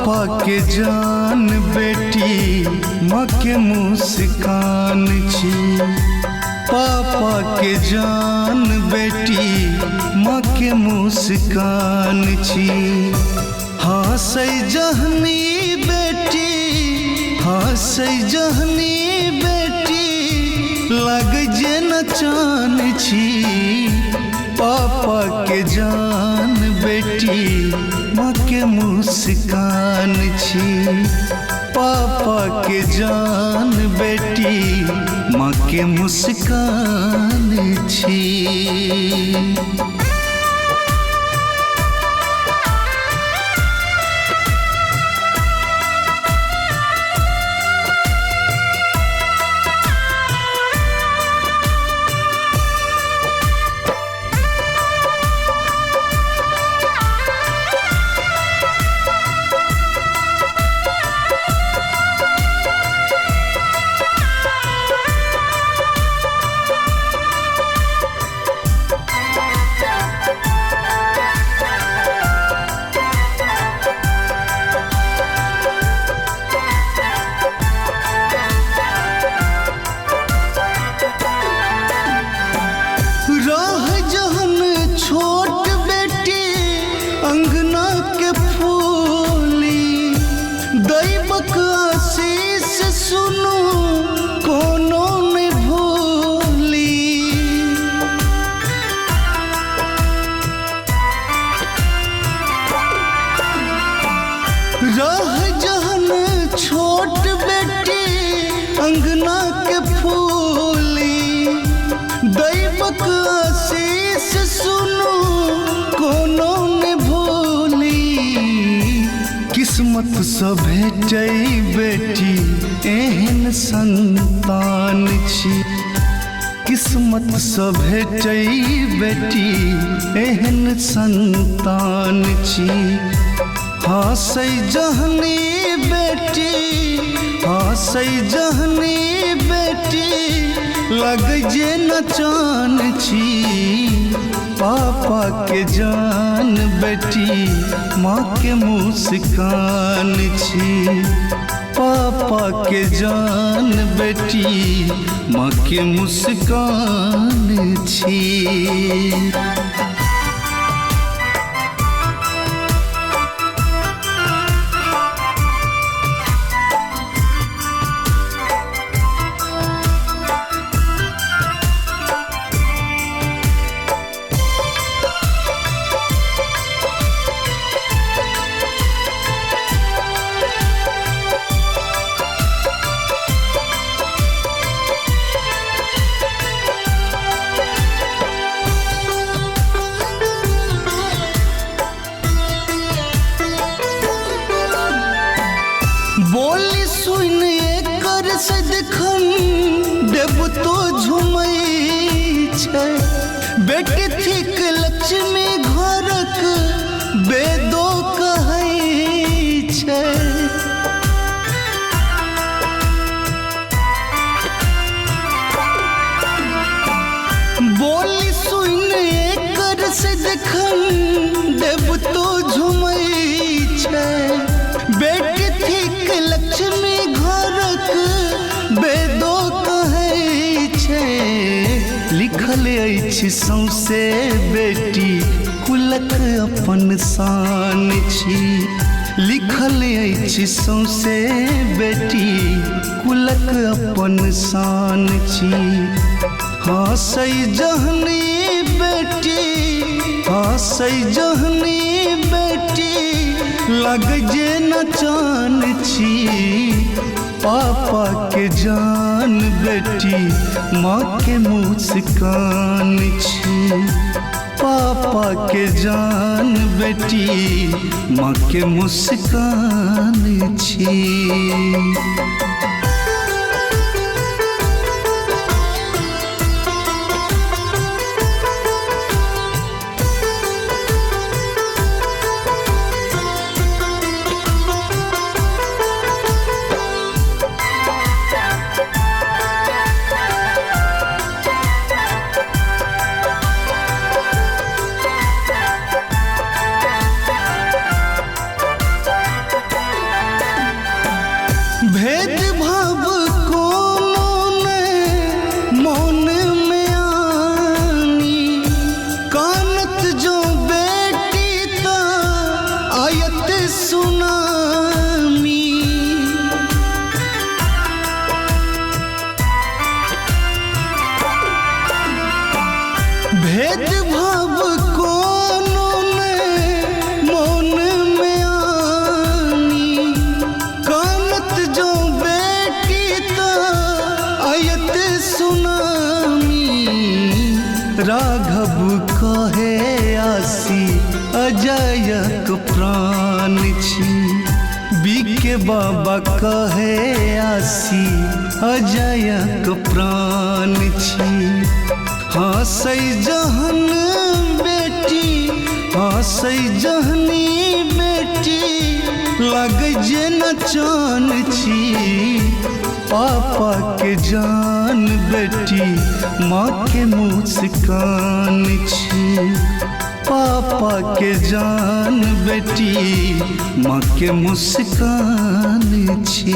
पापा के जान बेटी माँ के मुस्कान छी। पापा के जान बेटी माँ के मुस्कान छी। हँसै जहनी बेटी, हँसै जहनी बेटी, लग जे नचान छी। पापा के जान बेटी माँ के मुस्कान छी। पापा के जान बेटी माँ के मुस्कान छी। रह जहन छोट बेटी अंगना के फूली, दैवक आशीष सुनू कोनो नहीं भूली। रह जहन छोट बेटी अंगना के फूली, दैवक आशीष सुनू कोनो ने भूली। किस्मत सँ भेटै बेटी एहन संतान छी। किस्मत सँ भेटै बेटी एहन संतान छी। हँसै जहनी बेटी, हँसै जहनी बेटी, लग जे नचान छी। पापा के जान बेटी माँ के मुस्कान छी। पापा के जान बेटी माँ के मुस्कान छी। बोली सुन एकर सदखन देव तो झुमै छै। बेटी थिक लक्ष्मी घरक वेदो कहै छै। बोली सुन एकर सदखन देव तो झुमै छै। बेटी थिक लक्ष्मी घरक वेदो कहै छै। लिखल अछि सौंसे बेटी कुलक अपन शान छी। लिखल अछि सौंसे बेटी कुलक अपन शान छी। हँसै जहनी बेटी, हँसै जहनी बेटी, लग जे नचान छी। पापा के जान बेटी माँ के मुस्कान छी। पापा के जान बेटी माँ के मुस्कान छी। भेदभाव कोनो ने मोन में आनी। कानत जो बेटी त आयत सुनामी। राघव कहे आसी अजयक प्राण छी। बीके बाबा कहे आसी अजयक प्राण छी। हँसै जहन बेटी, हँसै जहनी बेटी, लगै जेना चान छी। पापा के जान बेटी, माँ के मुस्कान छी। पापा के जान बेटी, माँ के मुस्कान छी।